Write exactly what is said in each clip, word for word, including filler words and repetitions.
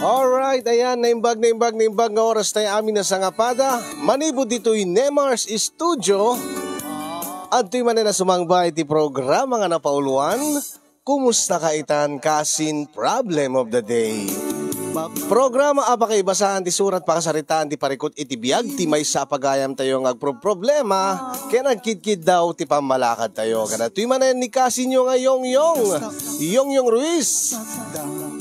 Alright, ayan, naimbag, naimbag, naimbag nga oras tayo amin a sangapada. Manipud ditoy Nemar's Studio, adtoy manen a sumangba iti programa nga napauluan, Kumusta ka itan, kasin? Problem of the Day. Programa a pakaibasaan ti surat, pakasaritaan ti parikut iti biag ti maysa a pagayamtayo nga agproproblema ken agkidkiddaw ti pammalakadtayo. Kadatoy manen ni kasinyo nga Yongyong, Yongyong Ruiz,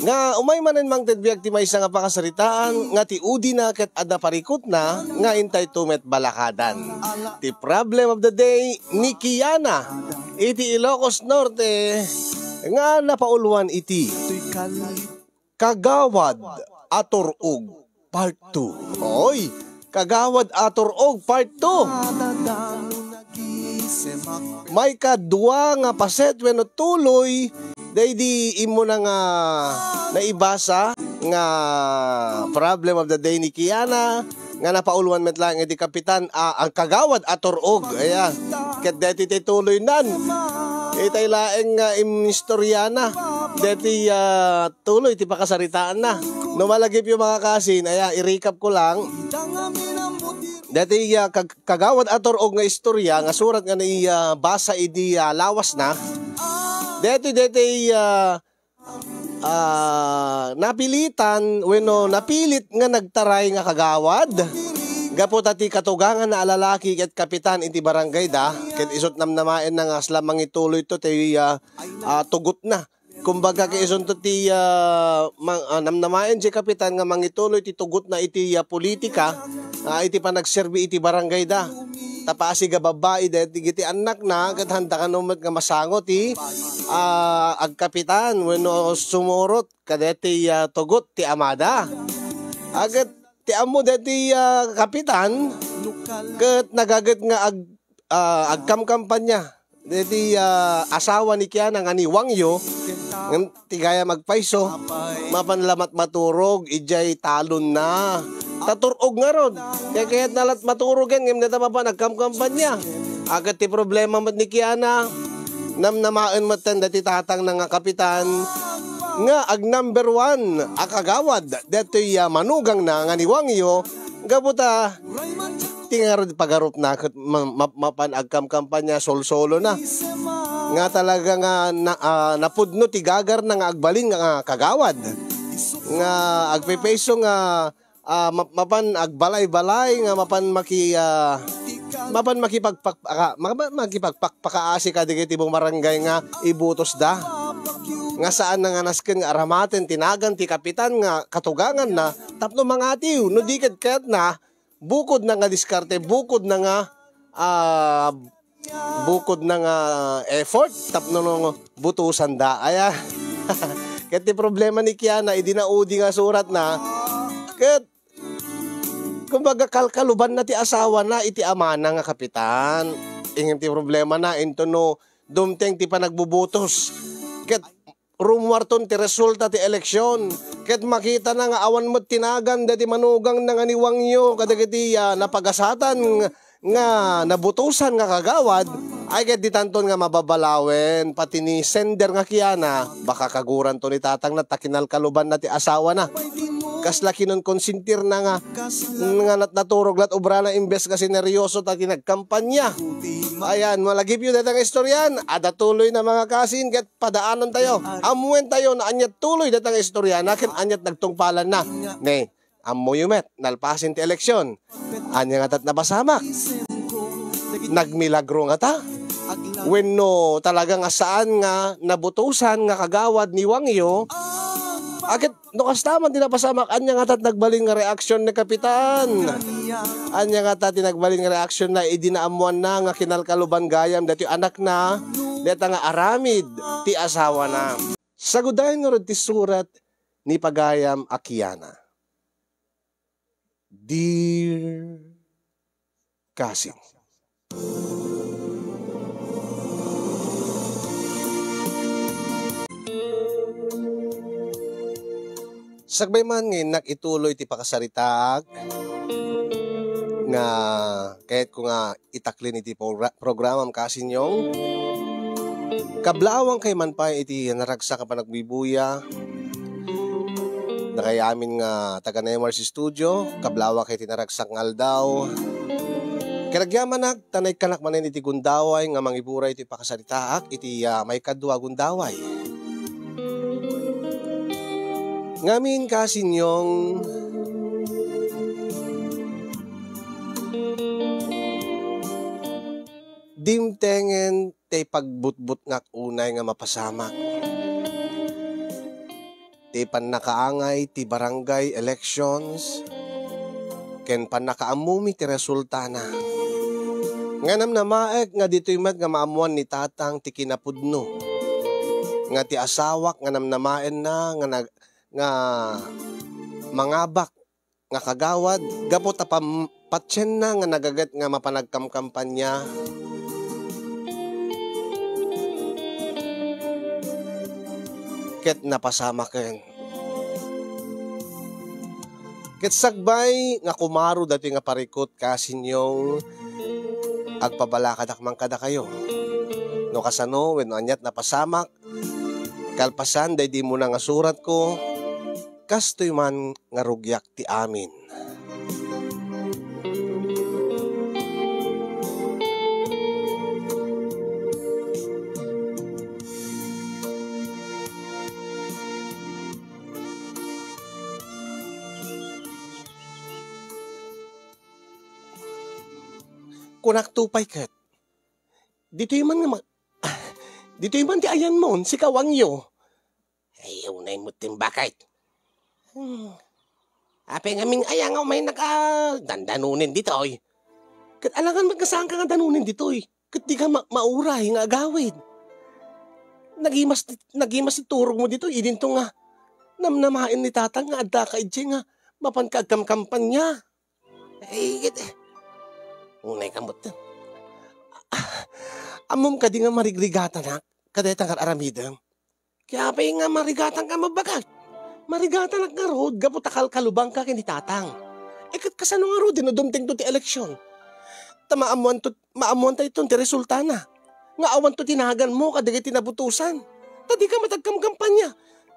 nga umay manen mangted biag ti maysa nga pakasaritaan nga ti udina ket adda parikutna nga intayto met balakadan. Ti problem of the day ni Kiana iti Ilocos Norte nga napauluan iti Kagawad a Tur-og Part two. Oy, Kagawad a Tur-og Part two. Maikadua nga paset wenno tuloy daydi immuna nga naibasa nga problem of the day ni Kiana nga napauluan met laeng iti kapitan a, ang Kagawad a Tur-og. Aya. Ket deti ti tuloynan. Itay laeng nga inistoriana. Deti, ah, tuloy ti pakasaritaanna. No malagipyo, mga kasin, aya, i-recap ko lang. Deti, ah, kag-, Kagawad a Tur-og nga istorya nga surat nga naibasa idi, ah, lawasna. Deti, deti, ah, ah, napilitan wenno napilit nga nagtaray nga kagawad gapu ta ti katuganganna a lalaki ket kapitan iti barangayda, ket isut' namnamaenna nga kasla mangituloyto ti, ah, ah, tugotna. Kumbaga, ket isunto ti, ah, mang-, ah, namnamaen ti kapitan nga mangituloy ti tugotna iti, ah, politika, ah, iti panagserbi iti barangayda. Ta pasig a babbai dagiti annakna, ket handa kano met nga masango ti, ah, agkapitan wenno sumurot kadaytoy, ah, tugot ti amada. Ket ti ammo daytoy, ah, kapitan, ket nagaget nga ag-, ah, agkamkampanya. Daytoy, ah, asawa ni Kiana nga ni Wang Yo, ngem ti gayam agpayso, mapan la met maturog idiay talonna. Ta tur-og ngarud. Kayatna la met maturog yan, ngem dayta mapan agkamkampanya. Ket ti problema met ni Kiana, namnamaen metten daytoy tatangna nga kapitan nga ag number one a kagawad daytoy, ah, manugangna nga ni Wang Yo, gapu ta ti ngarud pagarupna ket ma-, ma-, mapan agkamkampanya, solsolona. Nga talaga nga na-, ah, napudno ti gagarna nga agbalin nga kagawad. Nga agpayso nga, ah, ma-, mapan agbalay-balay, nga mapan maki-, ah, mapan makipagpak-, ah, mapan makipagpakpakaasi kadagiti bumaranggay nga ibutosda. Nga saan na nga nasken nga aramaten ti nagan ti kapitan nga katuganganna tapno mangatiw, no di ket kayatna, bukodna nga diskarte, bukodna nga, ah, bukodna nga effort tapno no butosanda. Aya. Ket ti problema ni Kiana, idi naudi nga suratna, ket kumbaga kalkalubanna ti asawana iti amana nga kapitan. Ngem ti problemana, intono dumteng ti panagbubutos. Ket rummuarton ti resulta ti eleksion. Ket makitana nga awan met ti nagan daydi manugangna nga ni Wang Yo kadagiti, ah, napagasatan nga nabutosan nga kagawad, ay ket ditanton nga mababalawen pati ni sender nga Kiana, baka kaguranto ni tatangna ta kinalkalubanna ti asawana. Kasla kinonkonsentirna nga, nga nat-, naturog la ti obrana imbes nga sineryoso ta kinagkampanya. Ayan, malagipyo dayta nga istoryan, adda tuloyna, mga kasin, ket padaanantayo. Ammoentayo no ania tuloy dayta nga istorya, no ket ania ti nagtungpalanna. Ne, ammoyo met, nalpasen ti eleksion. Ania ngata ti napasamak? Nagmilagro ngata? Wenno talaga nga saan nga nabutosan nga kagawad ni Wang Yo? Ket no kasta man ti napasamak, ania ngata ti nagbalin nga reaksion ni Kapitan? Ania ngata ti nagbalin nga reaksionna idi naammoanna nga kinalkaluban gayam daytoy anakna, dayta nga aramid ti asawana? Sagudayen ngarud ti surat ni pagayam a Kiana. Dear Cousin. Sakbay man nga innak ituloy ti pakasaritaak nga kayatko nga itaklin iti progra-, programam, Kasin Yong. Kablaawangkay man pay iti naragsak a panagbibuya. Dakay amin nga taga Nemars Studio, kablawak iti naragsak nga aldaw. Ket agyamanak, ta naikkanak manen iti gundaway nga mangiburay iti pakasaritaak iti, ah, maikadua a gundaway. Ngamin, kasinyong, dimtengen ti pagbutbutngak unay nga mapasamak. Ti pannakaangay ti barangay elections ken pannakaammomi ti resultana. Nga namnamaek nga ditoy met nga maammoan ni Tatang ti kinapudno. Nga ti asawak nga namnamaenna nga nag-, nga mangabak nga kagawad gapu ta pam-, patienna nga nagaget nga mapan agkamkampanya ket napasamaken. Ket sakbay nga kumaro datoy nga parikut, kasinyong, agpabalakadak man kadakayo. No kasano wenno aniat napasamak, kalpasan daydi muna nga suratko, kastoy man nga rugiak ti amin. Kunak to pay ket. Ditoy man nga ma-, ditoy man ti ayanmon, sika Wangyo. Ay, unay met ti imbakek. Hmm. Apay ngamin aya nga umaynak a dandanonen ditoy? Ket alangan met nga saanka nga danonen ditoy. Ket dika ma-, mauray nga agawid. Nagimas, nagimas ti turogmo ditoy, idinto nga namnamaen ni Tatang nga addaka idiay nga mapanka agkamkampanya. Ay, ket, unay ka met. Ah, ammom kadi nga marigrigatanka kadayta nga ar-aramidem? Kaya pay nga marigatanka, mabagat. Marigatanak ngarud gapu ta kalkalubangka ken ni Tatang. Eh, ket kasano ngarud no dumtengto ti eleksyon? Ta maammoanto, maammoanta iton ti resultana. Nga awanto ti naganmo kadagiti nabutosan. Ta dika met agkamkampanya.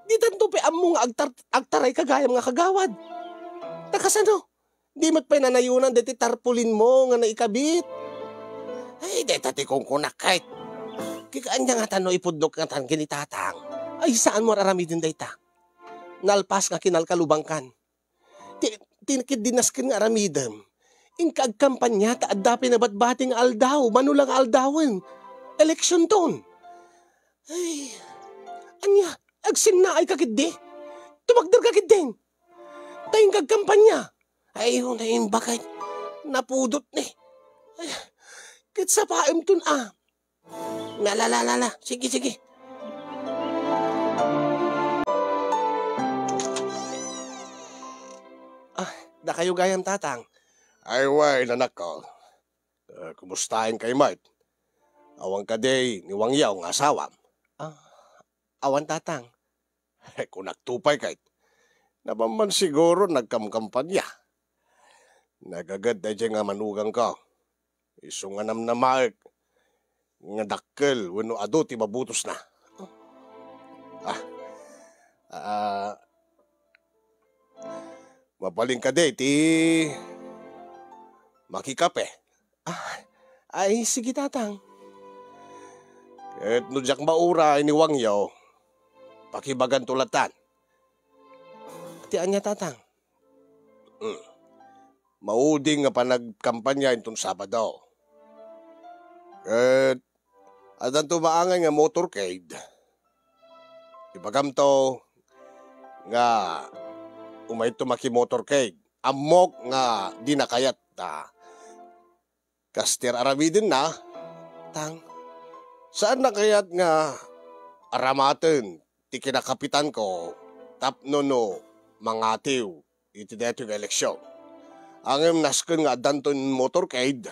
Ditanto pay ammo nga agtar-, agtarayka gayam nga kagawad. Ta kasano? Di met pay nanayonan daytoy tarpulinmo nga naikabit. Ay, dayta ti kunkunak, ket. Kika ania ngatan no ipudnok ngatan ken ni Tatang? Ay, saanmo ar-aramiden dayta. Nalpas nga kinalkalubangkan. Ti, ti ket dinasken nga aramidem. Inka agkampanya ta adda pay nabatbati nga aldaw, mano la nga aldawen. Eleksionton. Ay, ania, agsinnaayka ketdi? Tumagderka ketdin? Ta inka agkampanya. Ay, unay imbakek. Napudot ni. Ay, ket sapaemton a. Na, la, la, la, la. Sige, sige. Ah, dakayo gayam, Tatang. Ay, wen, anakko. Eh, kumustaen kay met? Awan kadi ni Wang Yao nga asawam? Ah, awan, Tatang. Kunakto pay ket, napan man siguro nagkamkampanya. Nagaget daydiay nga manugangko. Isu nga namnamaek nga dakkel wenno adu ti mabutosna. Ah, ah, mabalin kadi ti makikape? Ah, ay, sige, Tatang. Ket no diak mauray ni Wangyo, pakibaganto latan. Ti ania, Tatang? Hmm. Maudi nga panagkampanya inton Sabado. Ket addanto maangay nga motorcade. Ibagamto nga umayto makimotorcade. Ammok nga dina kayat ta kas ti ar-aramidenna, Tang. Saanna kayat nga aramaten ti kinakapitanko tapno no mangatiw iti daytoy nga eleksyon. Ngem nasken nga addanton motorcade.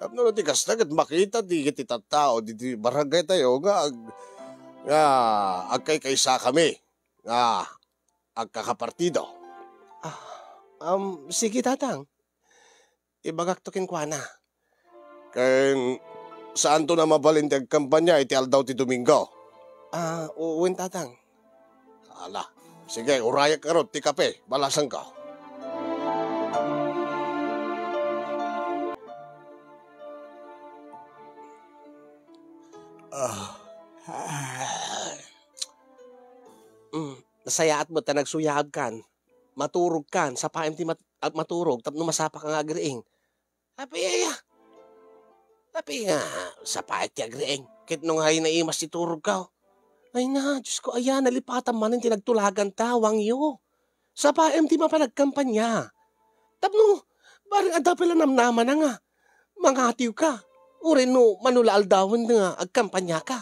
Tapno no ti kasta ket makita ti, ti tattao ditoy barangaytayo nga ag-, nga agkaykaysakami nga agkakapartido. Ah, um, sige, Tatang. Ibagakto kenkuana. Ken saanton a mabalin ti agkampanya iti aldaw ti Domingo? Ah, u-, wen, Tatang. Ala, Sige, urayak ngarud ti kape, balasanko. Ah. Mm, nasayaat met ta nagsuyaabkan. Maturogkan, sapaem ti mat-, ag-, maturog tapno masapaka nga agriing. Apay aya? Apay nga, sapaek ti agriing. Ket no nga ay naimas ti turogko. Ay na, Diyos ko, aya, nalipatan manen ti nagtulaganta, Wangyo. Sapaem ti mapan agkampanya. Tapno, bareng adda pay la namnamana nga mangatiwka. Uray no, mano la aldawen nga agkampanyaka.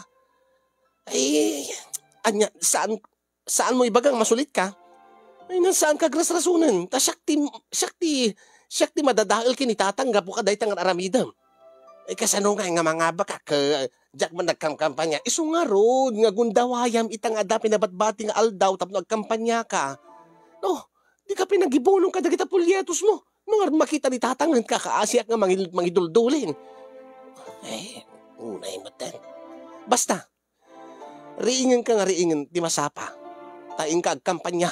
Ay, ania, saan, saanmo ibaga nga masulitka? Ay, na, saanka agrasrasonen. Ta siak ti, siak ti, siak ti madadael ken ni Tatang gapu kadayta nga aramidem. Ay, kasano ngay nga mangabak, ket diak man nagkamkampanya? Isu ngarud nga gundawayam ita nga adda pinabatbati nga aldaw tapno agkampanyaka. No, dika pay nagibunong kadagita pulyetosmo. No ngarud makita ni Tatang, kakaasiak nga mangil-, mangiduldulin. Ay, unay metten. Basta, riingenka nga riingen ti masapa. Ta inka agkampanya.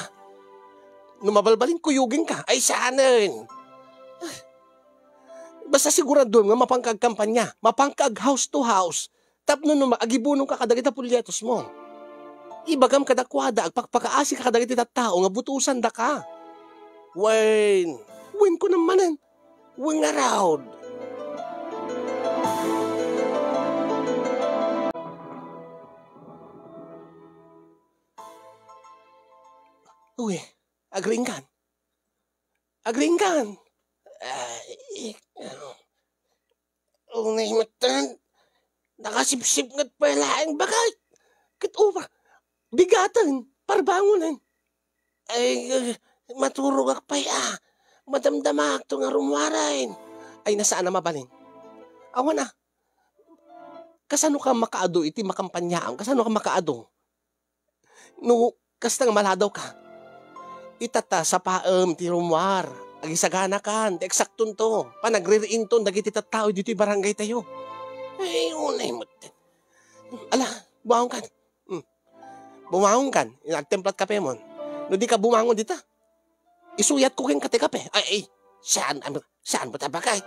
No mabalbalin, kuyogenka. Ay, saanen. Basta siguraduem nga mapanka agkampanya, mapanka ag-house to house, tapno no ma-, agibunongka kadagiti pulyetosmo. Ibagam kadakuada, agpakpakaasika kadagiti tattao nga butosandaka. Wen, wen kunam manen, wen ngarud. Uy, agriingkan. Agriingkan. Ay, unay metten. Nakasipsipnget pay laeng, baket. Ket upa, bigaten, parbangonen. Ay, maturogak pay a. Madamdamaakto nga rummuaren. Ay, na, saan a mabalin. Awan a. Kasano ka makaadu iti makampanyaam? Kasano ka makaadu? No kasta nga maladawka, ita ta sapaem ti rummuar, agisaganakan, ti eksaktonto, panagririington dagiti tattao ditoy barangaytayo. Ay, unay met. Ala, bumangonkan. Hmm. Bumangonkan, agtemplat kapemon. No dika bumangon dita, isuyatko kenka ti kape. Ay, ay, saan, am-, saan met a baket?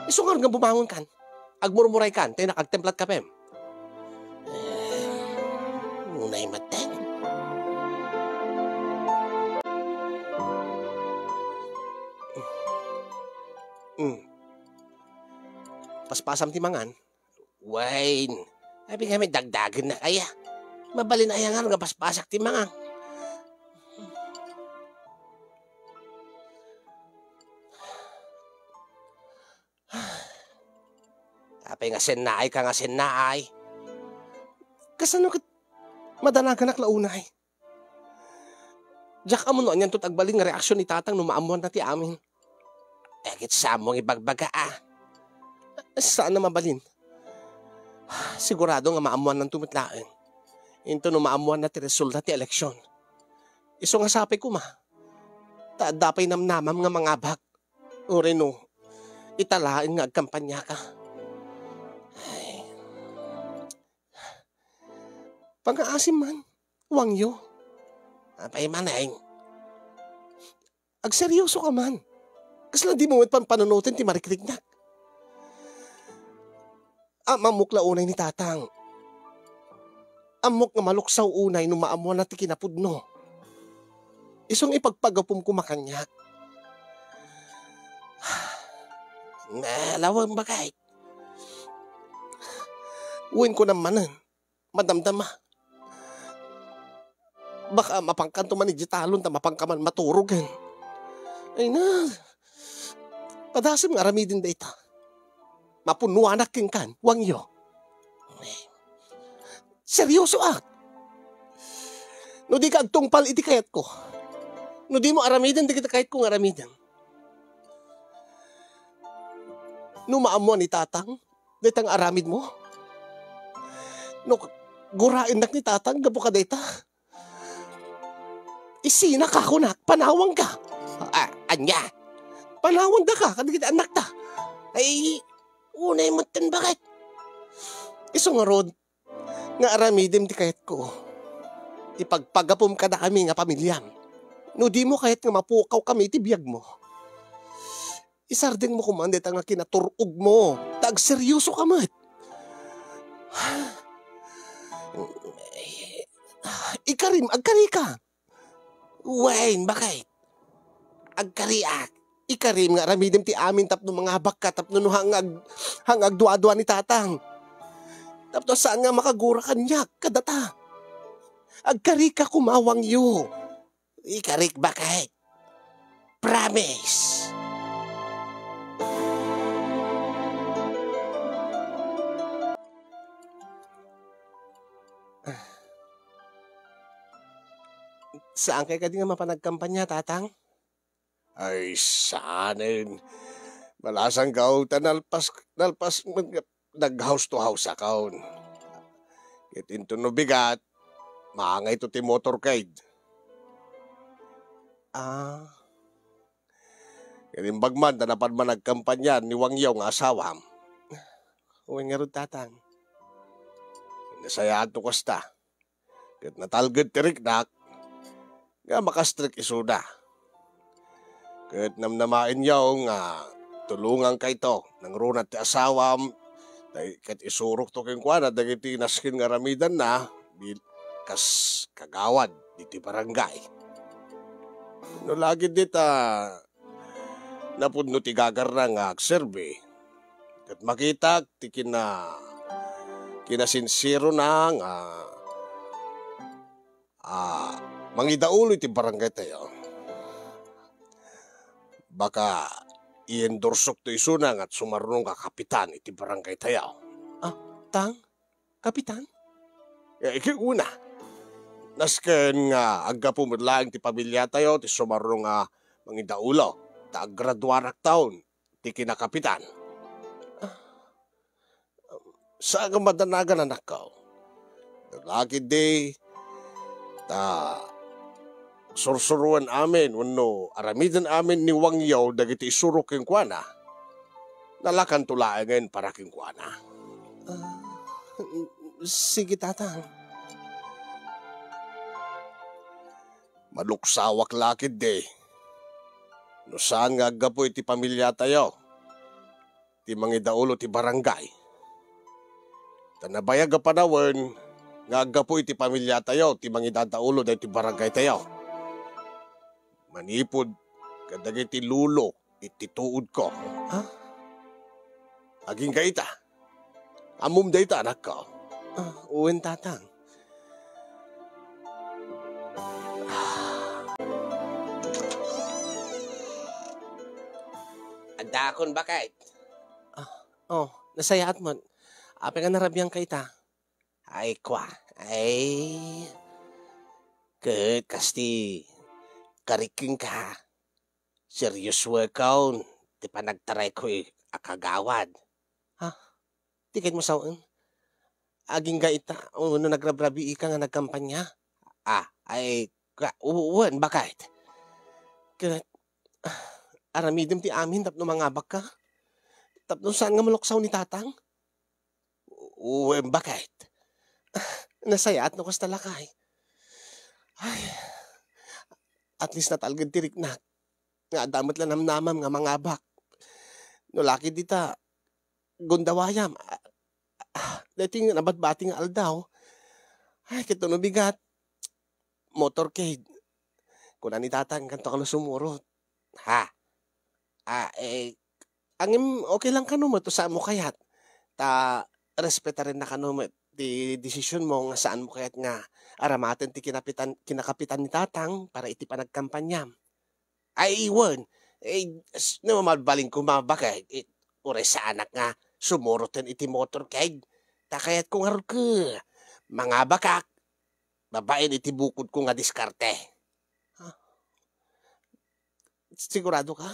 Isu ngarud nga bumangonkan. Agmurmuraykan, ta innak agtemplat kapem. Eh, unay met. Hmm. Paspasam ti mangan. Wen, abi nga met dagdagennak aya. Mabalin aya ngarud nga paspasak ti mangan. Apay nga sennaayka nga sennaay? Kasano ket madanaganak la unay? Diak ammo no anianto ti agbalin nga reaksion ni Tatang no maammuanna ti amin. Eh, ket saanmo nga ibagbaga a? Saan a mabalin. Sigurado nga maammuannanto met laeng. Inton no maammuanna ti resulta ti eleksion. Isu nga sapay koma. Ta adda pay namnamam nga mangabak. Uray no, ita laeng nga agkampanyaka. Ay. Pangaasim man, Wangyo. Apay manen? Agseryoso ka man. Kasla dimo met panpanunoten ti marikriknak? Am-ammok la unay ni Tatang. Ammok nga maluksaw unay no maammuanna ti kinapudno. Isu nga ipagpagapom koma kaniak. Nalawan, baket. Wen kunam manen, madamdama. Baka mapankanto man idiay talon ta mapanka man maturogen. Ay na, padasem nga aramiden dayta. Mapunnoanak kenkan, Wangyo. Seryosoak. No dika agtungpal iti kayatko, no dimo aramiden dagiti kayatko nga aramiden, no maammuan ni Tatang dayta nga aramidmo, no guraennak ni Tatang gapu kadayta, isinaka kunak, panawanka. A-, ania? Panawandaka kadagiti annakta. Ay, unay metten, baket. Isu ngarud, nga aramidem ti kayatko. ipagpagapum kadakami nga pamiliam. No dimo kayat nga mapukawkami iti biagmo, isardengmo koma dayta nga kinatur-ogmo, ta agseriosoka met. Ikarim, agkarika. Wen, baket. Agkariak. Ikarim nga aramidem ti amin tapno mangabakka, tapno no hangag-, hangagduadua ni Tatang. Tapno saan nga makagura kaniak kadata. Agkarika koma, Wang Yu. Ikarik, baket. Promise. Saankay kadi nga mapan agkampanya, Tatang? Ay, saanen. Malasangkaw ta nalpas, nalpas met nga nag-house to house akon. Ket inton no bigat, maangayto ti motorcade. Ah. Ket imbag man ta napan man agkampanya ni Wang Yao nga asawam. Wen ngarud, Tatang. Nasayaat to kasta. Ket natalged ti riknak nga makastrek isuna. Ket namnamaenyo nga tulongankayto, nangruna ti asawam, tay-, ket isurokto kenkuana dagiti nasken nga aramidenna bil-, kas kagawad diti barangay. No lagid dita, napudno ti gagarna nga agserbi, ket makitak ti kina-, kinasinsirona nga, ah, mangidaulo iti barangaytayo. Baka i-endorsokto isuna nga sumarno nga kapitan iti barangaytayo. Ah, Tang? Kapitan? Eh, ket una, nasken nga aggapu met laeng ti pamiliatayo ti sumarno nga mangidaulo, ta aggraduarakton ti kinakapitan. Ah, saan nga madanagan, anakko. Lagid di, ta sursuroen amin wenno aramiden amin ni Wang Yao dagiti isurok kenkuana. Nalakanto laengen para kenkuana. Ah, sige, Tatang. Maluksawak la ketdi no saan nga aggapu iti pamiliatayo ti mangidaulo ti barangay. Ta nabayag a panawen nga aggapu iti pamiliatayo ti mangidadaulo daytoy barangaytayo. Manipud kadagiti lolo iti tuodko. Ha? Agingga ita. Ammom dayta, anakko. Ah, wen, Tatang. Addaakon, baket. Ah, oh, nasayaat met. Apay nga narabiangka ita? Ay, kua. Ay, ket kasti, karik kenka. Seriosoekon ti panagtarayko a kagawad. Ha? Di kayatmo sawen? Agingga ita, wenno nagrabrabiika nga nagkampanya? Ah, ay, ka-, u-, wen, baket. Ket, ah, aramidem ti amin tapno mangabakka. Tapno saan nga maluksaw ni Tatang? Wen, baket. Ah, nasayaat no kasta, lakay. Ay, at least natalged ti riknak nga adda met la namnamam nga mangabak. No laki dita, gundawayam. Ah, ah, daytoy nga nabatbati nga aldaw. Ay, ket no bigat, motorcade. Kuna ni Tatang, kanto kano sumurot. Ha? Ah, eh, angem, okay lang kano met, saanmo kayat? Ta respetarenna kano met ti desisionmo nga saanmo kayat nga aramaten ti kinapitan-, kinakapitan ni Tatang para iti panagkampanyam. Ay, wen. Eh, s-, no, mabalin ko, mabaka, eh, uray saanak nga sumuroten iti motorcade. Ta kayatko ngarud ket mangabakak babaen iti bukodko nga diskarte. Ha? Sigurado ka?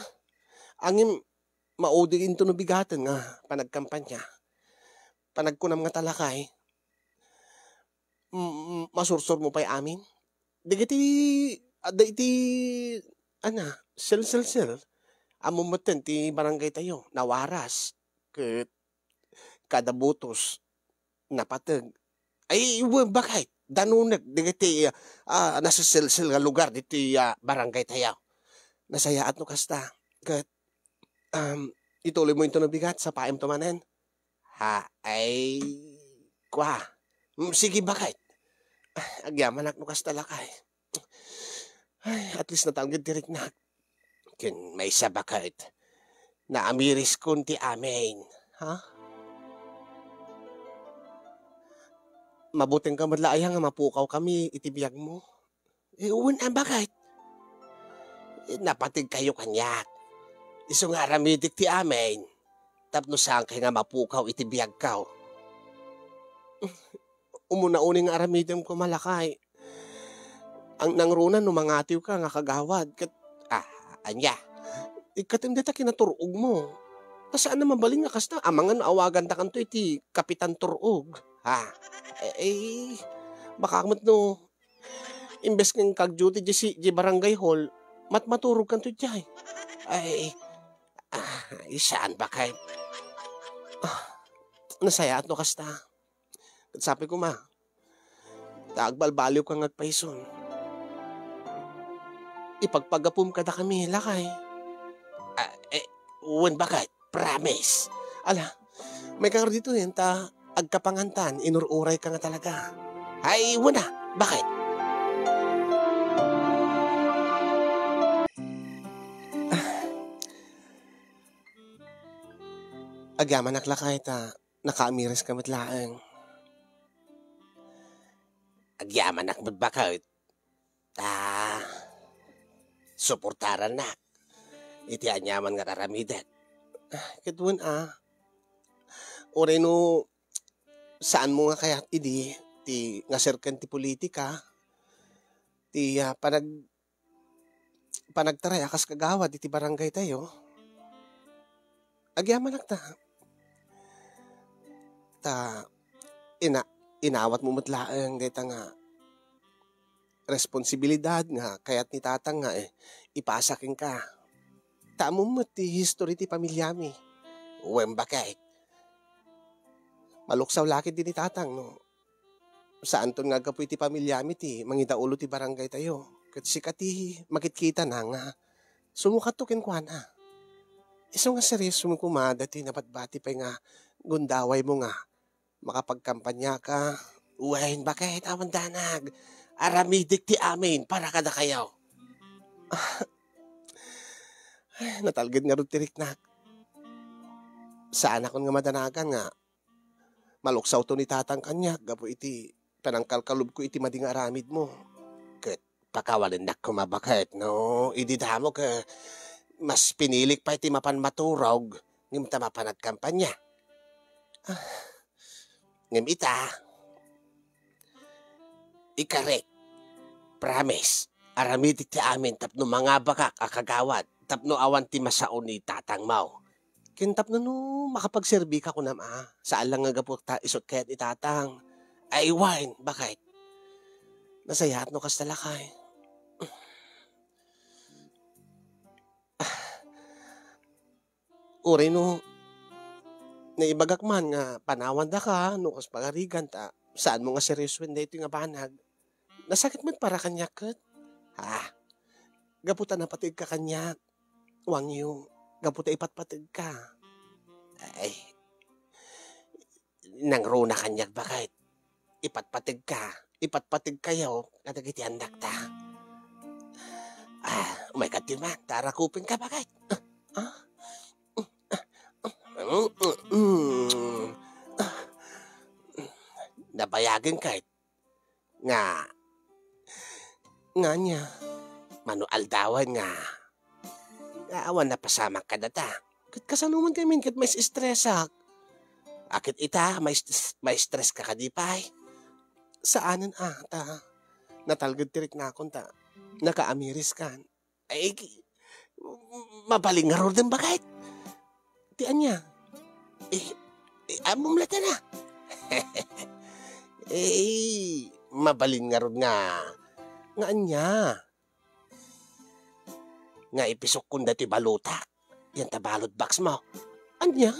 Angem, maudi inton no bigaten nga panagkampanya. Panagkunam nga talakay, mm, masursurmo pay amin? Dagiti, adda iti, ana, sel, sel, sel. Ammom metten ti barangaytayo, nawaras. Ket kada butos, napateg. Ay, wen, baket. danunek dagiti, ah, naseselsil nga lugar ditoy, ah, barangay tayo. Nasayaat no kasta. Ket, um, ituloy mo into no bigat, sapaem to manen. Ha, ay, kwa. Mm, sige, bakit? Ah, agyamanak no kasta, lakay. Ay, at least natalged ti riknak. Ken maysa, bakit? Naamiriskon ti amin. Ha? Mabuting ka met la aya nga mapukaw kami iti biag mo. Eh, wen a, bakit? Eh, napateg kayo kaniak. Isu nga aramidek ti amin. Tapno saan kay nga mapukaw iti biag kaw. Umuna unay nga aramidem ko, malakay. Ang nangruna no mangatiw ka nga kagawad, ket, ah, anya? Ikkatem dayta kinatur-og mo. Ta saan a mabalin nga kasta, amangan no awagantakanto iti Kapitan Tur-og. Ha? Eh, eh, baka met no, imbes nga kag-duty di si, di barangay hall, mat-, maturog kanto diay. Ay, ah, saan ba kay? Ah, nasayaat no kasta. Ket sapay koma, ta agbalbaliw ka nga agpayson. Ipagpagapum kadakami, lakay. Ah, eh, wen, bakit? Promise. Ala, may ka ditoyen ta agkapangantan, inur-uray ka nga talaga. Ay, wen a, bakit? Ah. Agyamanak, lakay, ta nakaamiris ka met laeng. Agyamanak met, bakit? Ta suportarannak iti aniaman nga aramidek. Ah, ket wen a. Uray no saan mo nga kayat idi ti nga serken ti politika, ti, ah, panag-, panagtaray a kas kagawad iti barangay tayo. Agyamanak ta. Ta ina-, inawat mo met laeng dayta nga responsibilidad nga kayat ni Tatang nga, eh, ipasa kenka. Ta ammom met ti history ti pamiliami. Wen, bakit? Maluksaw la ketdi ni Tatang no saanton nga aggapu iti pamiliami ti mangidaulo ti barangay tayo. Ket sika ti makitkitana nga sumukatto kenkuana. Isu nga serioso met koma daytoy nabatbati pay nga gundawaymo nga makapagkampaniaka. Wen, bakit? Awan danag. Aramidek ti amin para kadakayo. Ay, natalged ngarud ti riknak. Saanakon nga madanagan nga maluksawto ni Tatang kaniak gapu iti panangkalkalubko iti madi nga aramidmo. Ket pakawalennak koma, bakit, no idi damo ket mas pinilik pay ti mapan maturog ngem ta mapan agkampania. Ah, ngem ita, ikarik, promise, aramidek ti amin tapno mangabakak a kagawad tapno awan ti masao ni Tatangmo. Ken tapno no makapagserbika kunam a, saan lang nga gapu ta isut kayat ni Tatang. Ay, wen, bakit? Nasayaat no kasta, lakay. Uray no naibagak man nga panawandaka no kas pagarigan ta saanmo nga seriosoen daytoy nga banag. Nasakit met para kaniak ket. Ha? Gapu ta napategka kaniak. Wangyo, gapu ta ipatpategka. Ay, nangruna kaniak, bakit? Ipatpategka, ipatpategkayo kadagiti annakta. Ah, umayka diman, ta arakupenka, bakit? Ah, ah, ah, mm, mm, ah. Nabayagen kay nga, nga ania, mano aldawen nga, nga awan napasamak kadata. Ket kasano man kami ket mais-estresak? Aket ita, mais-, mais-stress ka kadi pay? Saanen a, ta natalged ti riknakon ta nakaamiris kan. Ay, ki-, mabalin ngaruden, bakit? Ti ania? Eh, eh, ammom latta na. Eh, mabalin ngarud nga, nga ania? Nga ipisokkon dati balutak. Yan ta ballot box mo. Ania?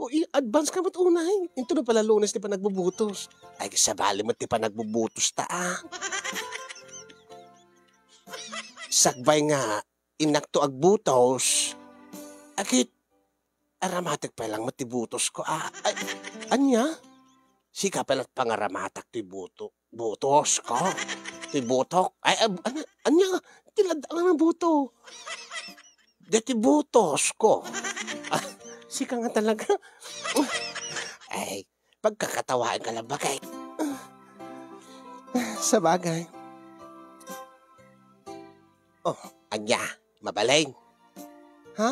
O, i-advance ka met unay. Intono pala Lunes ti panagbubutos. Ay, sabali met ti panagbubutos ta, ah. Sakbay nga, innakto agbutos. Agit, aramatek pay lang met ti butosko, ah. Ay, ania? Sika pay la pangaramatak ti buto-, butosko? Ti butok? Ay, ab-, ano, ania? Ti lad-, ano, buto? Deti butosko. Ah, sika nga talaga. Ay, pagkakatawaen ka lang, bakit? Sabagay. Oh, ania? Mabalin? Ha?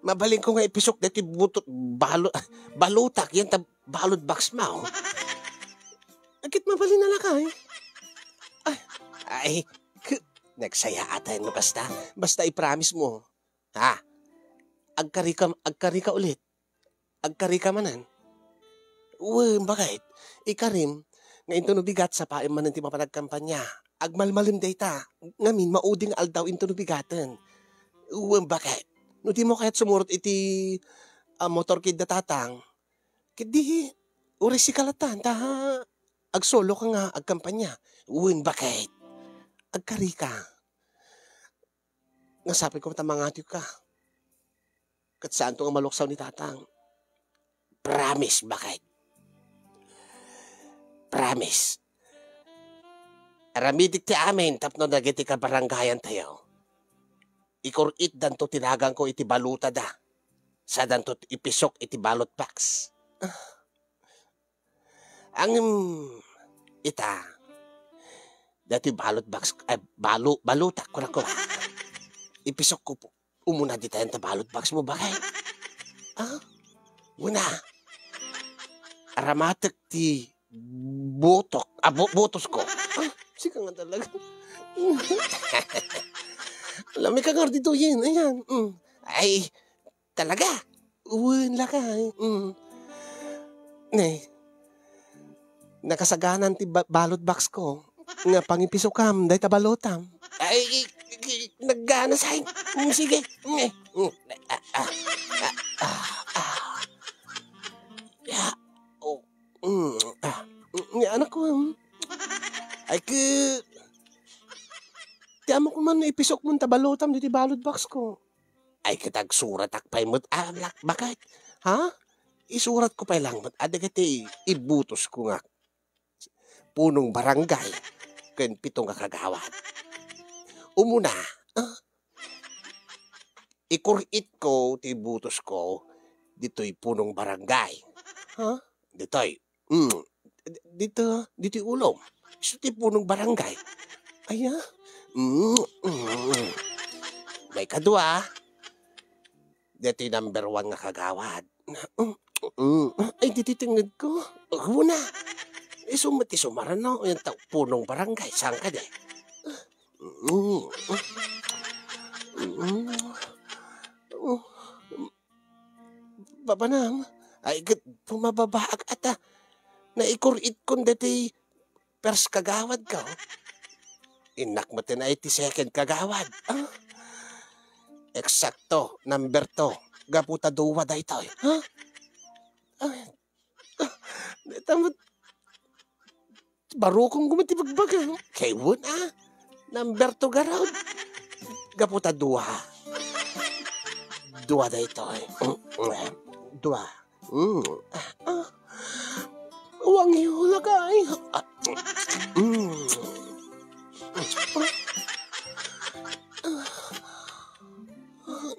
Mabalin ko nga ipisok deti buto-, balo-, balutak, yan ta ballot box mo. Agit mabalin na lakay. Ay, ay, k-, nagsaya ata yan, basta, basta i-promise mo. Ha? Agkari ka, agkari ka ulit. Agkari ka manen? Wen, bakit? Ikarim, nga intono bigat, sapaem manen ti mapan agkampanya. Agmalmalem dayta, ngamin, maudi nga aldaw intono bigaten. Wen, bakit? No dimo kayat sumurot iti, ah, motorcade da Tatang, ket di, uray sika latan, ta agsolo ka nga agkampanya. Wen, bakit? Agkari ka. Nga sapay ko ta mangatiw ka. Ket saanto nga maluksaw ni Tatang. Promise, bakit? Promise. Aramidek ti amin tapno dagiti kabarangayan tayo. Ikur-itdanto ti naganko iti balutada. Sadanto ipisok iti ballot box. Ngem, ita, daytoy ballot box, ay, balu-, balutak, kunako. Ipisokko pu-, umuna ditayen ta ballot box mo, bakit? Ah? Una, aramatek ti butok, ah, bu-, butosko. Ah, sika nga talaga. Alam, ikaw nga dito yun, ayan. Mm. Ay, talaga? Wen, lakay. Mm. Ne. Nakasaganan ti ba-, ballot box ko nga pangipisokam dayta balutam. Ay, i-, i-, naggana, say. Mm, sige. Mm, eh. Mm. Ah, ah, ah, ah, ah. Ya. Oh. Mm, ah. Mm, ya, anak ko, mm. Ay, ke-, ti amo ko man ipisok mo ta balutam diti ballot box ko. Ay, ket agsuratak pay met, ah, lak-, bakit? Ha? Isuratko pay lang met, ah, dagiti ibutosko nga punong barangay ken pito nga kagawad. Umuna, ah, ikur-itko ti ibutosko ditoy punong barangay. Ha? Ditoy. Mm. D-, dito, ditoy ulom. Isu ti punong barangay. Aya? Mm, mm. Maikadua, ditoy number one nga kagawad. Mm, mm. Ay, ditoy tengnged ko. Una. Isu met ti sumaran, no? Yan ta punong barangay. Saan ka, de? Mm. Mm. Babanam, ay, ket pumababaak ata. Naikurit kon deti first kagawad ko. Innak met ti second kagawad. Ah? Eksakto, number two. Gapu ta dua daytoy. Ha? Ay, ah, deta met barukong gumit ti bagbaga. Kay wen, ah. Number two garud. Gapu ta dua. Dua daytoy. Dua. Mm. Ah, ah. Wangyo, lakay. Ah, mm.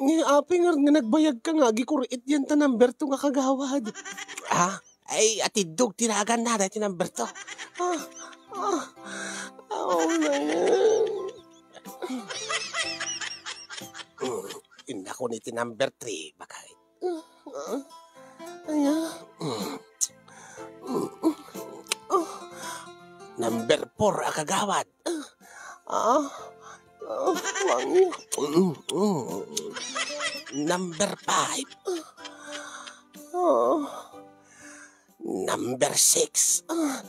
Ni apay nga, nga nagbayag ka nga agikurit yan ta number two nga kagawad. Ah, ay, atiddog ti naganna, daytoy number two. Ah, ah, ah, na yan. Mm, innak ko ni ti number three, bakit? Ah, ah, aya? Mm. Mm, mm, ah. Number four a kagawad. Ah, ah, wangyo. Mm, mm. Number five. Ah, number six. Ah,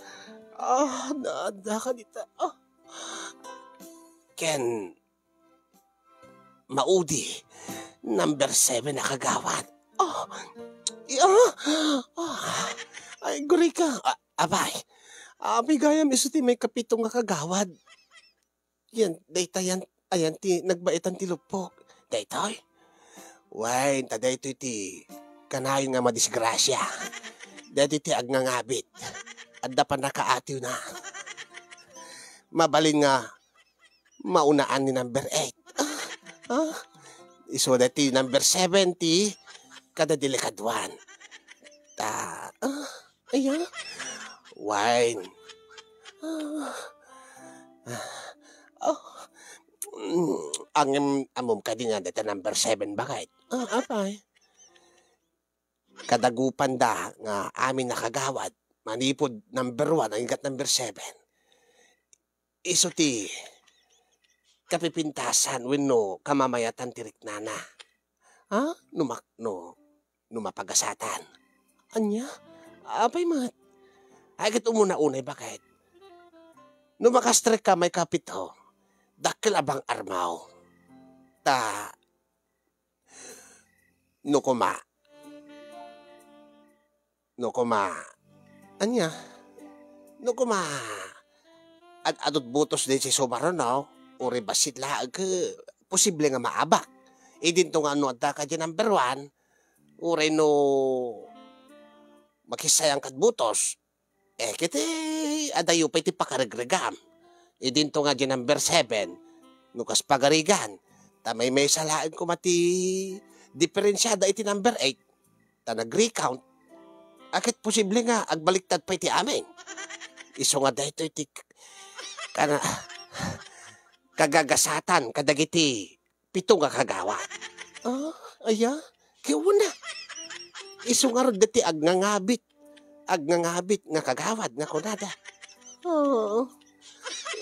ah, naadda ka dita. Ah. Ken maudi, number seven a kagawad. Ah, Ah! Ah! Ay, gurika. Ah, apay. Apay gayam isu ti maikapito nga kagawad. Yan, dayta yan, ayan ti nagbaitan ti luppok. Daytoy? Wen, ta daytoy ti kanayon nga madisgrasia. Daytoy ti agngangabit. Adda pannakaatiwna. Mabalin nga maunaan ni number eight. Ah, ah. Isu daytoy number seven ti kada delikaduan. Ta, ah, aya? Wine. Ah, ah, oh. Mm, angem, ammom kadi nga dayta number seven, baket? Ah, apay? Kadagupanda nga amin a kagawad, manipud number one, agingga number seven. Isu ti kapipintasan wenno kamamayatan ti riknana. Ha? No mak-, no, no mapagasatan. Ania? Apay met? Ay, ket umuna unay, baket? No makastrekka maikapito, dakkel a bang-armaw. Ta, no koma, no koma, ania? No koma, ad-adut butos daytoy sumaruno, uray bassit laeng, posible nga maabak. Idinto nga no adda ka diay number one, uray no makisayang kad butos, eh, ket adayo pay ti pakaregregam. Idinto nga diay number seven, no kas pagarigan, ta maymaysa laeng koma ti diferensiada iti number eight, ta nag-recount, a ket posible nga agbaliktad pay ti amin. Isu nga daytoy ti k-, kana-, kagagasatan kadagiti pito nga kagawad. Ah, aya? Kiuna. Isu ngarud daytoy agngangabit. Agngangabit nga kagawad nga kunada. Ah,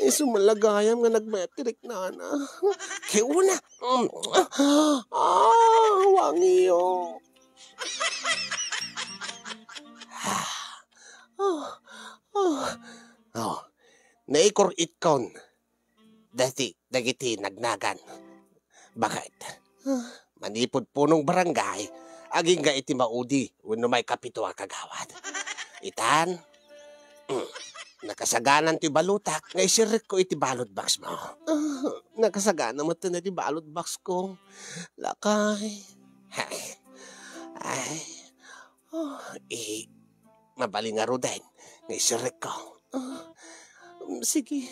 isu met la gayam nga nagmayat ti riknana. Kiuna. Mm. Ah, wangyo. Ah, ah, ah. Oh, naikor-itkon dati dagiti nagnagan. Baket? Ah, manipud punong barangay, agingga iti maudi wenno maikapito a kagawad. Itan, mm, nakasaganan ti balotak nga isirrekko iti ballot box mo. Ah, nakasagana met ti ballot box ko. Lakay. Ay. Ay. Oh, i-, mabalin ngaruden nga isirrekko. Ah, mm, sige.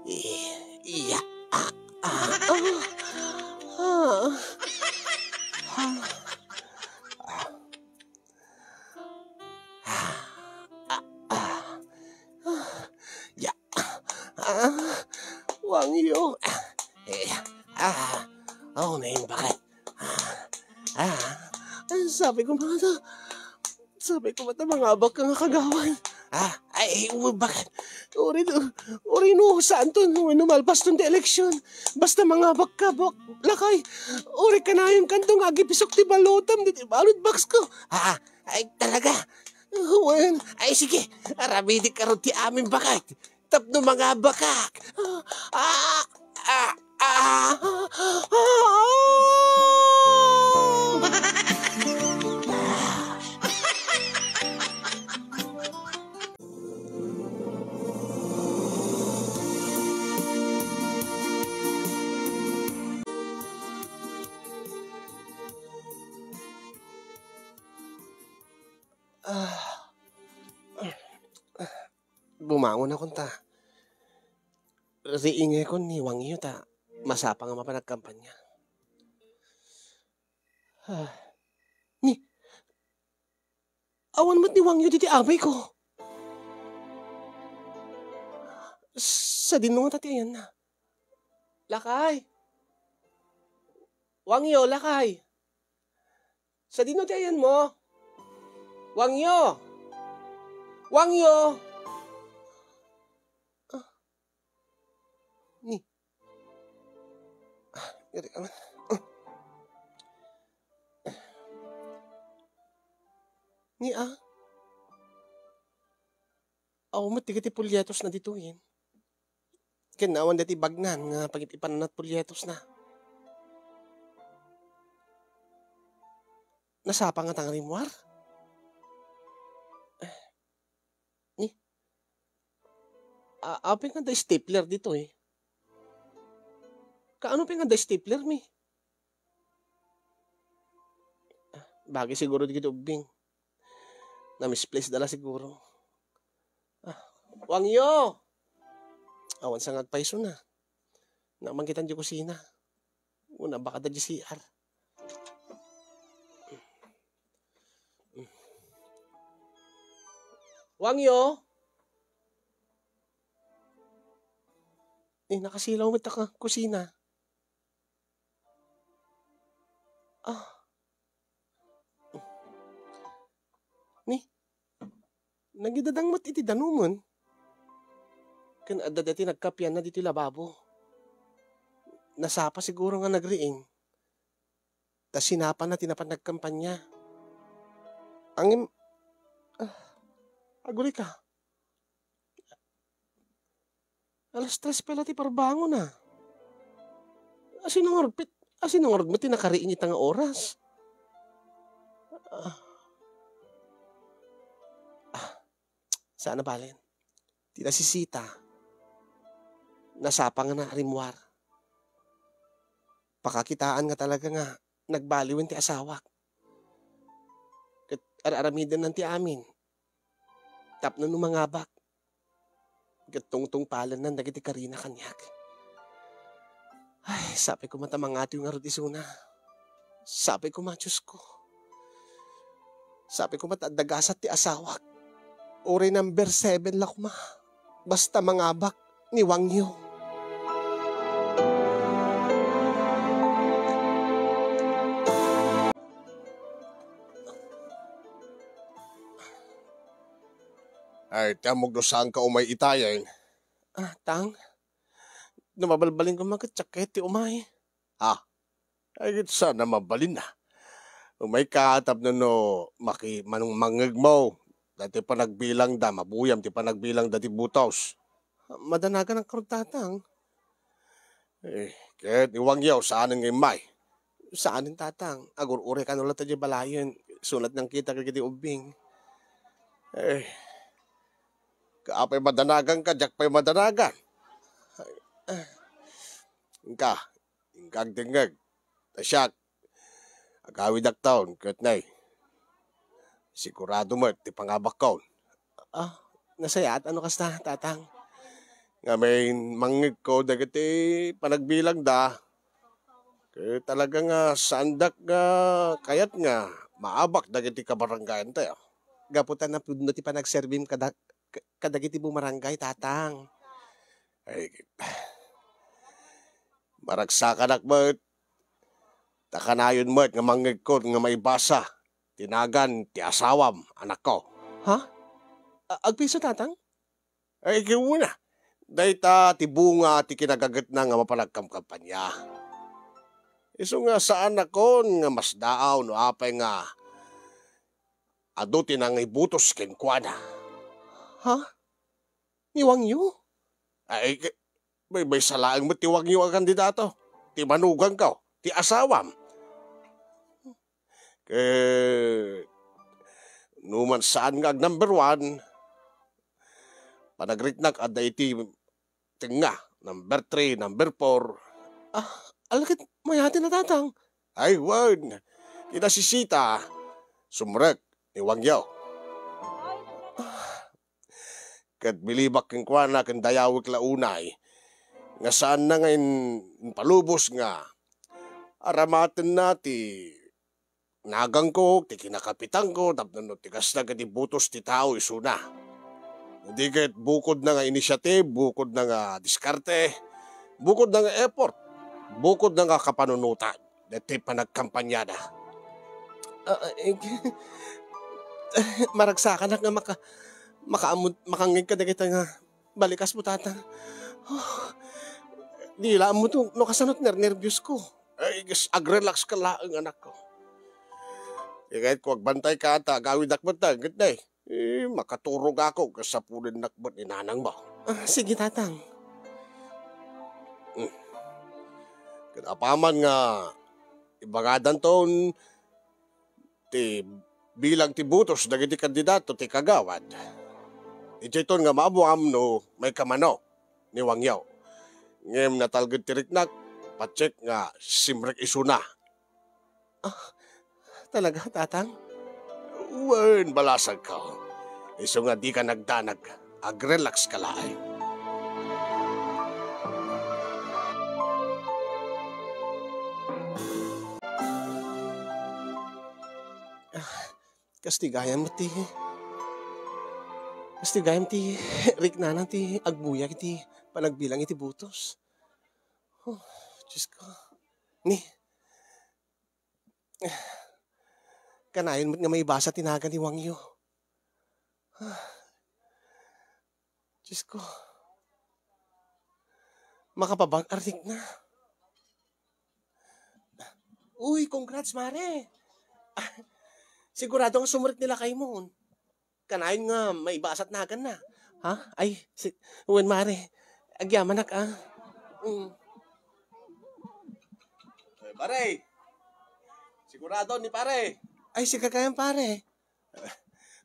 I-, iya. Ah, ah, ah, ah. Ah, ah. Ah, ah, ah. Ah, ya. Ah, wangyo. Eh, ah. Oh, naimbag. Ah, ah. Ay, sabi ko, mata. Sabi ko, mata, mangabak ka nga kagawad. Ah, ay, baket? Uri, uri no, saan to, no, no malpas ton ti eleksyon. Basta mangabak ka, bak-, lakay. Uri kanayon kanto nga agipisok ti balotam, di ti ballot box ko. Ah, ay, talaga? Wen, ay, sige, aramidik ka rod ti amin, baket. Tapno mangabakak. Ah, ah, ah, ah, ah. Ah. Bumangon akon ta riingekon ni Wang Yu ta masapa nga mapan agkampanya. Ah. Ni, awan met ni Wang Yu diti abay ko. Sadino ngata ti ayanna? Lakay! Wang Yu, lakay! Sadino ti ayanmo? Wang Yu! Wang Yu! Ah. Ni. Ah, diri ka man. Ah. Ni, ah. Aw, met ti polyetos na ditoyen. Ken awan dati bagnan nga pagip-ipananat polyetos na. Nasapa nga ta nga rimmuar? A-, apay nga adda stapler ditoy? Kaano pay nga adda stapler mi? Bagay siguro dagiti ubbing. Na-misplace da la siguro. Ah, Wangyo! Awan sa nga agpaysona. Namangitan di kusina. Una, baka da di C R. Wangyo! Eh, nakasilaw met ta ka kusina. Ah. Ni, nagidadang met iti danumen. Ken adda daytoy nagkapianna ditoy lababo. Nasapa siguro nga nagriing. Ta sinapana ti napan nagkampanya. Ngem, ah, agurayka. Alas tres pay la ti parbangona. Asino ngarud pit-, asino ngarud met ti nakariing ita nga oras? Ah. Ah. Saan a balen? Ti nasisita. Nasapa nga naarimmuar. Pakakitaan nga talaga nga nagbaliwen ti asawak. Ket ar-aramidennan ti amin. Tapno no mangabak, ket tungtungpalennan dagiti karina kaniak. Ay, sapay koma ta mangatoy ngarud isuna. Sapay koma, Diosko. Sapay koma ta adda gasat ti asawak. Uray number seven la koma. Basta mangabak ni Wangyo. Ay, ti ammok no saanka umay itayen. Ah, Tang? No mabalbalin koma ket diak kayat ti umay. Ah, ay, ket saan a mabalin a. Umayka tapno no maki-, manung-, mangngegmo. Daytoy panagbilangda, mabuyam ti panagbilangda ti butos. Madanagan ngarud, Tatang. Eh, ket ni Wangyo, saanen nga immay. Saanen, Tatang. Agur-uray kano latta diay balayen. Isunat nangkita kadagiti ubbing. Eh, apay madanaganka, diak pay madanagan. Ay, ah. Inka, inka agdengngeg. Ta siak, agawidakton, ket nay, sigurado met ti pangabakkon. Ah, nasayaat a no kasta, Tatang. Ngamin, mangngegko dagiti panagbilangda. Ket talaga nga saandak nga kayat nga maabak dagiti kabarangayantayo. Gapu ta napudno ti panagserbim kada-, ka-, kadagiti bumarangay, Tatang. Ay, maragsakanak met, ta kanayon met nga mangngegko nga maibasa ti nagan ti asawam, anakko. Ha? A-, agpiso, Tatang? Ay, ket una, dayta ti bunga ti kinagagetna nga mapan agkamkampanya. Isu nga saanakon nga masdaaw no apay nga adu ti nangibutos kenkuana. Ha? Ni Wangyo? Ay, ke-, maymaysa laeng met ti Wangyo a kandidato. Ti manuganko, ti asawam. Ket numan saan nga ag-number one, panagriknak adda iti tengnga, number three, number four. Ah, ala ket mayat a, Tatang. Ay, wen. Ti nasisita, sumrek ni Wangyo. Ket bilibak kenkuana ken dayawek la unay nga saanna nga in-, impalubos nga aramatenna ti naganko, ti kinakapitanko, tapno no ti kasta ket ibutos ti tao isuna. Di ket bukodna nga initiative, bukodna nga diskarte, bukodna nga effort, bukodna nga kapanunotan. Daytoy panagkampanyada. Ah, ah, eh, maragsakanak nga maka-, makaammo-, makangngeg kadagita nga balikasmo, Tatang. Oh, di la ammo to, no kasano ti nernerbios ko. Ay, ges-, ag-relax ka laeng, anakko. Ikayat ko agbantay ka ta agawidak met ta, ket nay. Eh, makaturog ako, kasapulennak met ni nanangmo. Ah, sige, Tatang. Hmm. Ket apaman nga ibagadanton ti bilang ti butos dagiti kandidato ti kagawad. Idiayton nga maammoam no maikkamano ni Wang Yo. Ngem natalged ti riknak, patiek nga simrek isuna. Ah, talaga, Tatang? Wen, balasagko. Isu nga dika nagdanag, agrelax ka laeng. Ah, Kastigayan met ti, kastigayan ti riknana ti agbuyag iti panagbilang iti butos. Oh, Diyos ko. Ni, kanayon met nga maibasa ti nagan ni Wang Yo. Diyos ko. Makapabag-artik na. Uy, congrats, Mare. Ah, sigurado nga sumrek ni lakaymo. Kanayon nga maibasat nagan na. Ha? Ay, si, wen, Mare. Agyamanak, ah. Mm. Eh, pare. Sigurado ni pare. Ay, sika kayan, pare.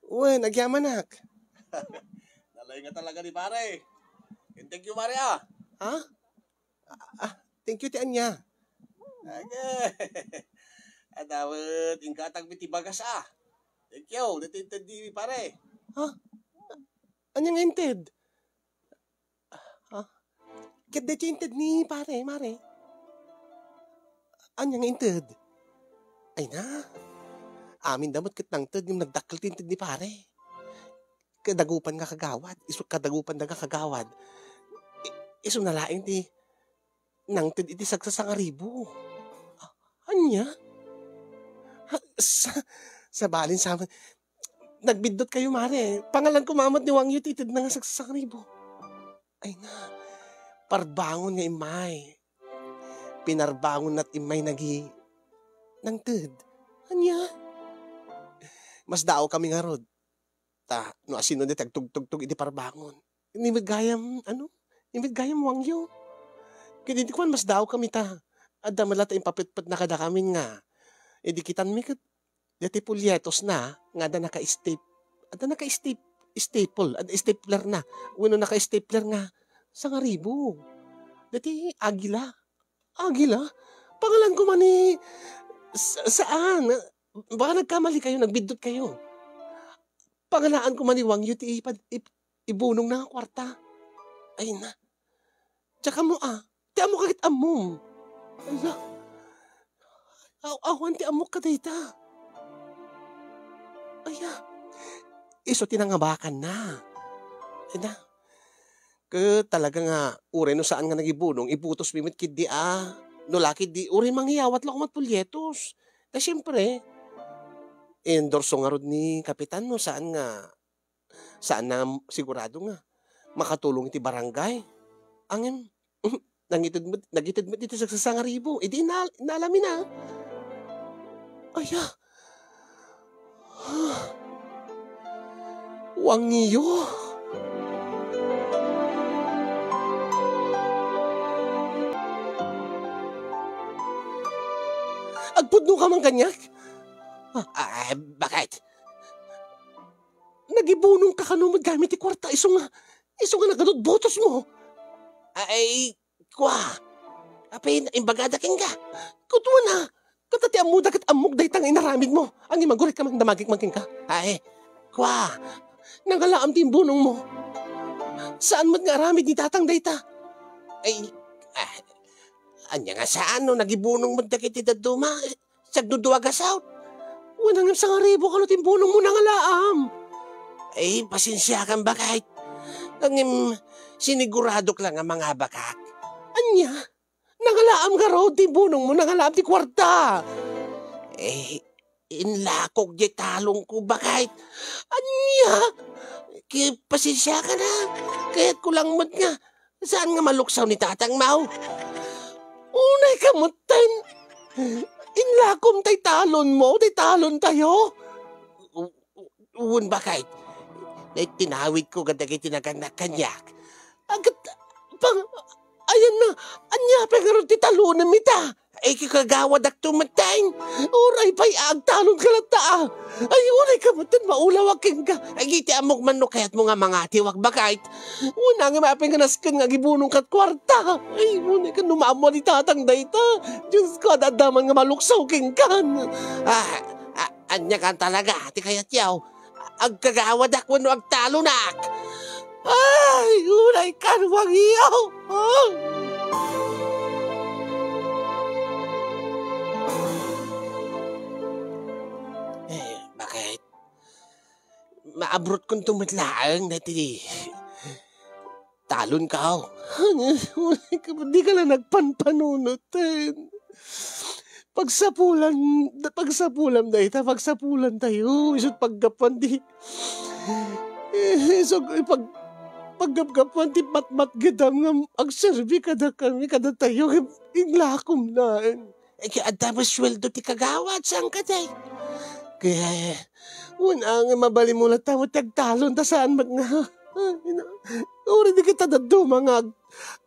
Wen, agyamanak. Nalaing nga talaga ni pare. And thank you, pare, ah. Ha? Ah, ah, thank you ti ania. Age. Adawet, inkatagmi ti bagas, ah. Thank you, dati inted ni pare. Ha? Ania nga inted? Ha? Ket daytoy inted ni pare, Mare. Ania nga inted? Ay na. Amin da met ket nangted ngem nagdakkel ti inted ni pare. Kadagupan nga kagawad, isu kadagupan da nga kagawad. I-, isuna laeng ti nangted iti sagsasangaribo. Ania? Ha, sa, sabalin sa, nagbiddutkayo, Mare. Pangalan ko mamet ni Wang Yu ti itedna nga sagsasangaribo. Ay na, parbangon nga immay. Pinarbangon nat immay nagi nangted. Ania? Masdaaw kami ngarud. Ta, no asino dayta agtugtugtog iti parbangon. Ni met gayam, ano? Ni met gayam Wang Yu. Ket idi kuan, masdaaw kami ta. Adda met latta impapetpetna kadakamin nga. Idi kitanmi ket, daytoy pulyetosna nga adda naka-stap-, adda naka-stap-, staple, adda stapler na. Wenno naka-stapler nga sangaribo. Daytoy agila. Agila? Pangalan ko man ni, sa-, saan? Baka nagkamali kayo, nagbiddut kayo. Pangalaan ko man ni Wang Yu ti ipad-, ip-, ibunong na nga kwarta. Ay na. Tsaka mo, ah. Ti ammo ka ket ammom. Ala. Aw-, awan ti ammok kadayta. Aya. Isu ti nangabakan na. Ay na. Ket talaga nga, uray no saan nga nagibunong, ibutos mi met ketdi a. No la ketdi, uray mangiyawat la koma ti polyetos. Ta siempre, endorso ngarud ni Kapitan no saan nga, saan na sigurado nga makatulong iti barangay. Ngem, nangited met, nagited met iti sagsasangaribo. Idi inal-, inalami na. Aya. Wang Yu. Agpudno ka man kaniak? Ah, ah, bakit? Nagibunong ka kano met gamin ti kuarta, isu nga, isu nga nagadud botos mo. Ay, kua. Apay, imbagada kenka. Kutwan, ha? Ket ti ammoda ket ammok dayta nga inaramid mo. Ngem aguray ka man, damagik man kenka. Ay, kua. Nangalaam ti imbunong mo. Saan met nga aramid ni tatang dayta? Ay, ah, ania nga saan no nagibunong met dagiti dadduma? Sagdudua a gasaw. Wen, ngem sangaribu kano ti imbunong mo, nangalaam. Ay, pasensiakan, baket. Ngem, siniguradok la nga mangabakak. Ania? Nangalaam ngarud ti imbunong mo, nangalaam ti kuarta. Eh, inlakok diay talongko, baket. Ania? Ki, pasensiakan, ha. Kayatko lang met nga saan nga maluksaw ni tatang mo? Unay ka metten. Inlakom tay talon mo, tay talon tayo. U-, u-, wen, baket. Nay tinawid ko kadagiti nagannak kaniak. Agat, pang, ayan na, ania pay ngarud ti talonem ita? Ay, kagawadakto metten. Uray pay agtalonka latta, a. Ay, uray ka metten, maulawak kenka. Ay, iti ammok man no kayatmo nga mangatiwak, baket. Unay nga maapin nga nasken nga agibunong kat kuarta. Ay, uray ka no maammo ni tatang dayta. Diyos ko, adda man nga maluksaw kenkan. Ah, ah, ania kan talaga, ti kayatyo? Agkagawadak wenno agtalonak? Ay, uray kan, Wangyo! Ah! Eh, baket? Maabrotkonto met laeng daytoy talonko. Dika la nagpanpanunoten. Pagsapulan, pagsapulam dayta, pagsapulantayo. Isut' paggapuan ti, eh, isut' pag-, paggapgapuan ti matmatgedam nga agserbi kadakami, kadatayo, inlakom laeng. Eh, adda met sueldo ti kagawad, saan kadi? Kaya, wen, angay mabalin mo latta met ti agtalon, ta saan met nga. Ay, ina. Uray dagita dadduma nga ag-,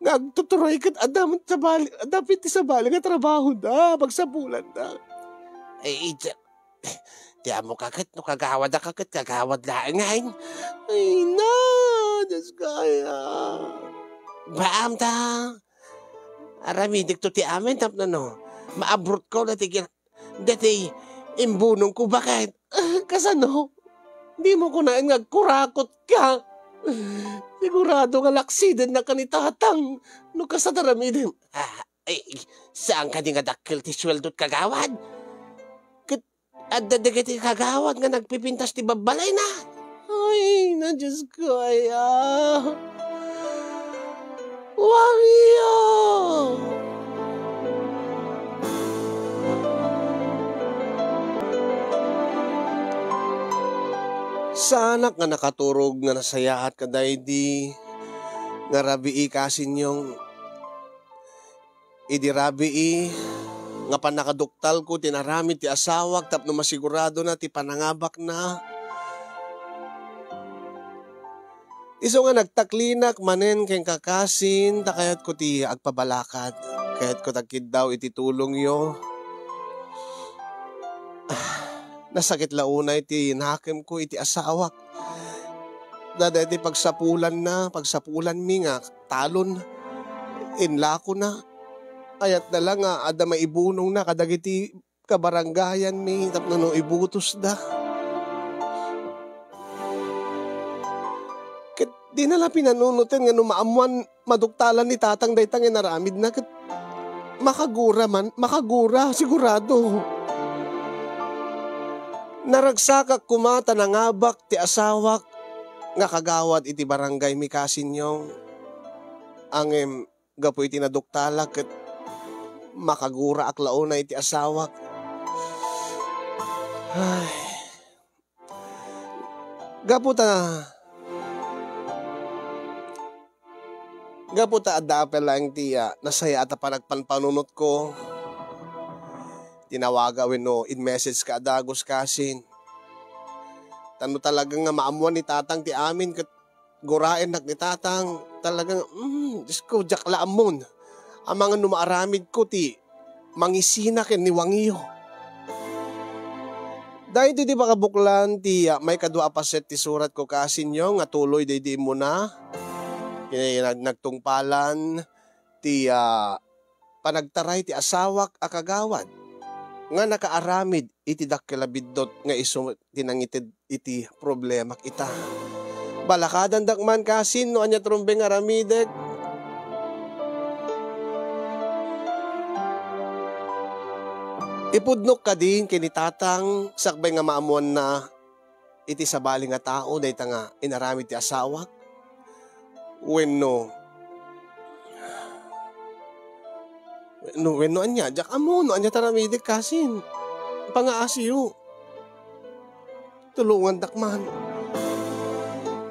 nga agtuturay ket adda met sabali, adda pay ti sabali nga trabahoda, pagsapulanda. Ay, ija-, ti ammoka ket no kagawadka ket kagawad laengen. Ay, na, Diyos ko, ay, ah. Baam ta. Aramidekto ti amin tapno no, maabrotko dati gin-, dati imbunongko, baket. Kasano? Dimo kunaen nga agkurakotka. Sigurado nga laksidennak ni tatang no kasano aramidem. Ah, ay, saan kadi nga dakkel ti sueldot, kagawad? Ket adda dagiti kagawad nga nagpipintas ti babbalayna. Ay, na, Diyos ko, ay, ah. Wangyo! Saanak nga nakaturog nga nasayaat kadaydi nga rabii, kasinyo. Idi rabii nga pannakaduktalko ti inaramid ti asawak tapno masiguradona ti panangabakna. Isu nga nagtaklinak manen kenka, kasin, ta kayatko ti agpabalakad. Kayatko ti agkiddaw iti tulongyo. Ah, nasakit la unay ti nakemko iti asawak. Dayta ti pagsapulanna, pagsapulanmi nga talon, inlakona. Kayatna la nga adda maibunongna kadagiti kabarangayanmi tapno no ibutosda. Ket dina la pinanunoten nga no maammoan maduktalan ni tatang dayta nga inaramidna ket makagura man, makagura, sigurado. Naragsakak koma ta nangabak ti asawak nga kagawad iti barangaymi, kasinyo. Ngem gapu iti naduktalak ket makaguraak la unay iti asawak. Ay. Gapu ta, gapu ta adda apay laeng ti, ah, nasayaat a panagpanpanunotko. Tinawaga wenno in-message ka a dagus, kasin. Ta no talaga nga maammoan ni tatang ti amin ket guraennak ni tatang, talagang, mm, Diyos ko, diak la ammon. Amangan no maaramidko ti mangisina ken ni Wangyo. Daytoy ti pakabuklan ti, ah, maikadua a paset ti suratko, kasinyo, nga tuloy daydi immuna. Kini nag-, nagtungpalan ti, ah, panagtaray ti asawak a kagawad nga nakaaramid iti dakkel a biddut nga isu ti nangited iti problemak ita. Balakadandak man kasin no ania ti rumbeng nga aramidek. Ipudnok kadi ken ni tatang sakbay nga maammoanna iti sabali nga tao dayta nga inaramid ti asawak? Wenno, wenno, wenno ania, diak ammo no ania ti aramidek kasin. Pangaasiyo. Tulongandak man.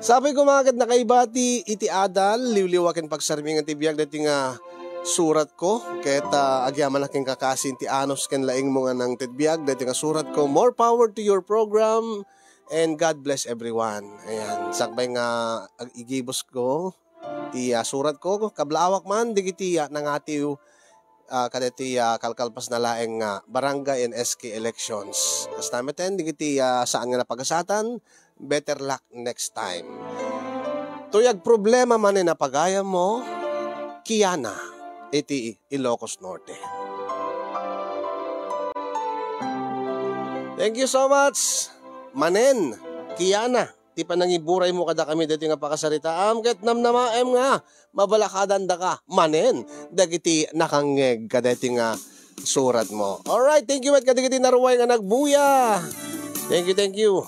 Sapay koma ket nakaibati iti adal, liwliwa ken pagsarmingan ti biag daytoy nga suratko, ket, ah, agyamanak kenka kasin ti anus ken laingmo nga nangted biag daytoy nga suratko. More power to your program. And God bless everyone. Ayan, sakbay nga ag-, igibusko ti, ah, suratko, kablaawak man dagiti, ah, nangatiw, ah, kadaytoy, ah, kalkalpasna laeng nga barangay and S K elections. Kasta met, dagiti, ah, saan nga napagasatan, better luck next time. Toy agproblema manen a pagayammo, Kiana, iti Ilocos Norte. Thank you so much, manen, Kiana, ti panangiburaymo kadakami daytoy nga pakasaritaam, ket namnamaem nga mabalakadandaka manen dagiti nakangngeg kadaytoy nga suratmo. Alright, thank you met kadagiti naruay nga nagbuya. Thank you, thank you.